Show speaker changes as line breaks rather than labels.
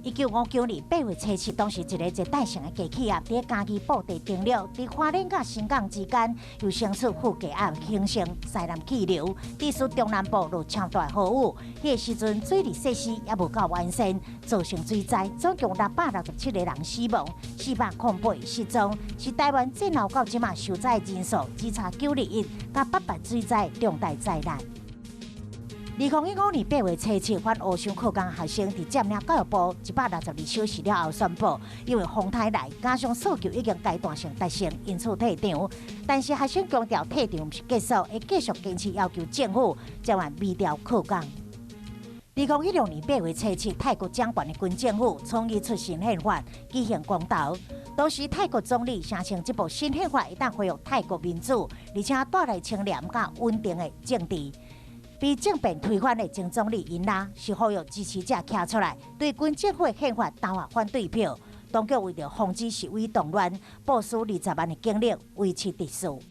1959年8月初7，當時一个熱帶性的低氣壓佇嘉義布袋登陸，佇花蓮佮新港之間又生出副低壓，形成西南氣流，致使中南部落超大豪雨。彼个時陣水利設施猶無夠完善，造成水災，總共667個人死亡，408失蹤，是台灣戰後到這馬受災人數只差9·21佮八八水災重大災難。2015年8月初7，反烏箱課綱學生佇佔領教育部162小時了後宣布，因為風颱來，加上訴求已經階段性達成，因此退場。但是學生強調退場毋是結束，會繼續堅持要求政府將來微調課綱。2016年8月初7，泰國掌權的軍政府草擬出新憲法，舉行公投。當時泰國總理聲稱這部新憲法會當恢復泰國民主，而且帶來清廉佮穩定的政治。被政變推翻的前總理英拉是呼籲支持者徛出來，對軍政府的憲法投下反對票。當局為著防止示威動亂，部署20萬的警力維持秩序。